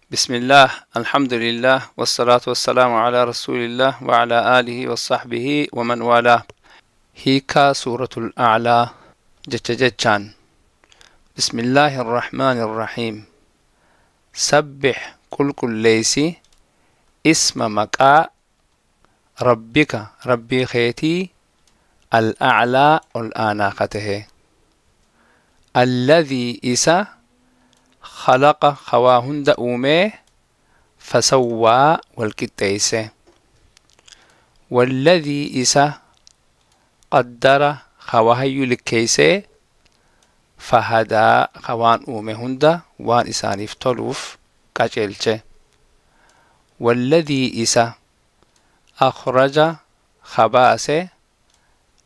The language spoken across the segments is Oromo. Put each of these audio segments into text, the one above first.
بسم الله، الحمد لله، والصلاة والسلام على رسول الله وعلى آله وصحبه ومن والاه. Hiikaa Suuratul A'laa jecha jechaan. بسم الله الرحمن الرحيم. سبح qulqulleeysi، اسم maqaa، ربك Rabbii keetii، الأعلى ol aanaa ka tahe. الذي isa، خلق ka waa hunda uumee، فسوى wal qixxeeyse. والذي isa، قدر ka wahayyuu likkeeysee، فهدى ka waan uume hunda waan isaaniif toluuf qaceelche. والذي isa، أخرج ka baase،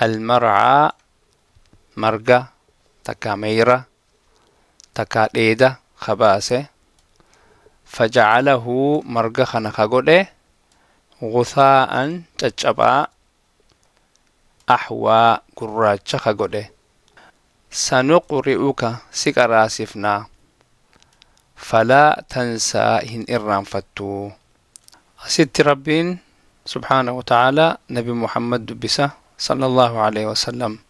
المرعى marga takkaa meyra takkaa dheeda ka baase، فجعله marga kana ka godhe، غثاء caccabaa، أحوى gurraacha ka godhe. سنقرئك si qaraasifnaa، فلا تنسى hin irraanfattu. Asitti Rabbiin سبحانه وتعالى Nabi Muhammad dubbisa صلى الله عليه وسلم.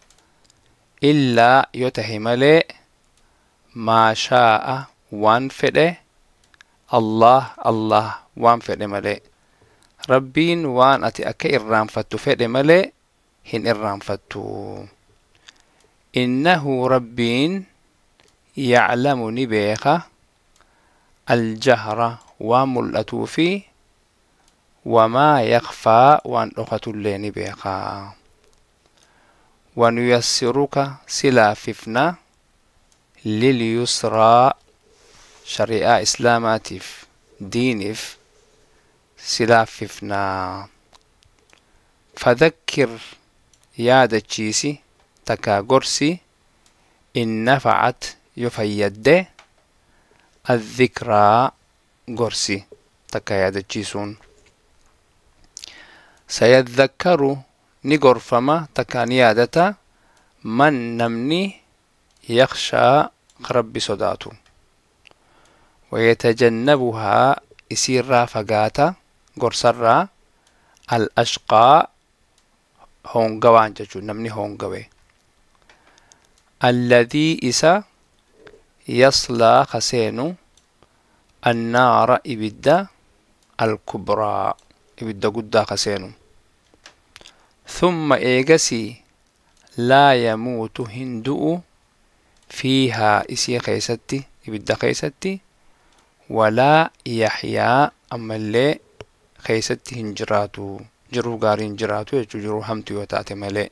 إلا yoo tahe malee، ما شاء waan fedhe، الله Allah waan fedhe malee. Rabbiin waan ati akka irraanfattu fedhe malee hin irraanfattu. إنه Rabbiin يعلم ni beeka، الجهر waan mul'atuu fi، وما يخفى waan dhokatullee ni beeka. ونيسرك si laaffifna، لليسرى shari'aa Islaamaatiif diiniif si laaffifna. فذكر yaadachiisi takkaa gorsi، إن نفعت yoo fayyadde، الذكرى gorsi takkaa yaadachiisuun. سيذكر ni gorfama takkaa ni yaadata، من namni، يخشى Rabbi sodaatu. ويتجنبها isiirraa fagaata gorsarraa، الأشقى hongawaan jechuun namni hongawe. الذي isa، يصلى ka seenu، النار ibidda، الكبرى ibidda guddaa ka seenu. ثم eegasii، لا يموت hin du'u، فيها isii keeysatti ibidda keeysatti، ولا يحيا ammallee keeysatti hin jiraatu, jiruu gaarii hin jiraatu jechuu, jiruu hamtu yoo taate malee.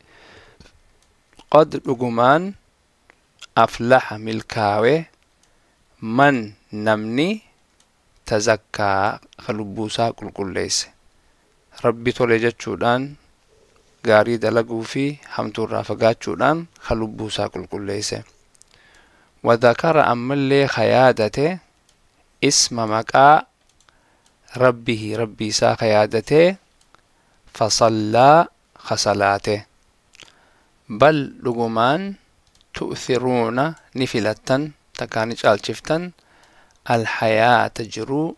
قد dhugumaan، أفلح milkaawe، من namni، تزكى ka lubbuusaa qulqulleeyse. Rabbi tole jechuudhaan, gaarii dalaguu fi hamtuurraa fagaachuudhaan ka lubbuusaa qulqulleeyse. وذكر ammallee ka yaadate، اسم maqaa، ربه Rabbii isaa ka yaadate، فصلى ka salaate. بل dhugumaan، تؤثرون ni filattan takkaa ni caalchiftan، الحياة jiruu،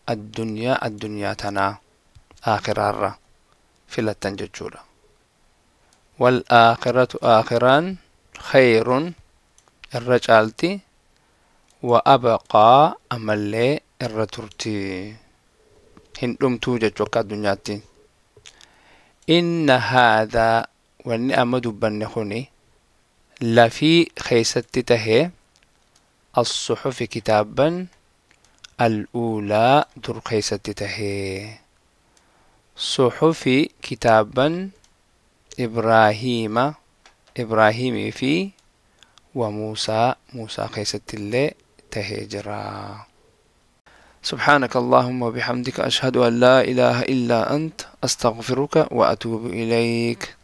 الدنيا addunyaa tanaa aakhiraarra filattan jechuudha. والآخرة aakhiraan، خير irra caalti، وأبقى ammallee irra turti, hin dhumtuu jechuu akka addunyaatti. إن هذا wanni amma dubbanne kuni، لفي keeysatti tahee، الصحف kitaabban، الأولى dur keeysatti tahee. صحف kitaabban، إبراهيم Ibraahimii fi، وموسى Muusaa keeysatti illee tahee jira. سبحانك اللهم وبحمدك، أشهد أن لا إله إلا أنت، أستغفرك وأتوب إليك.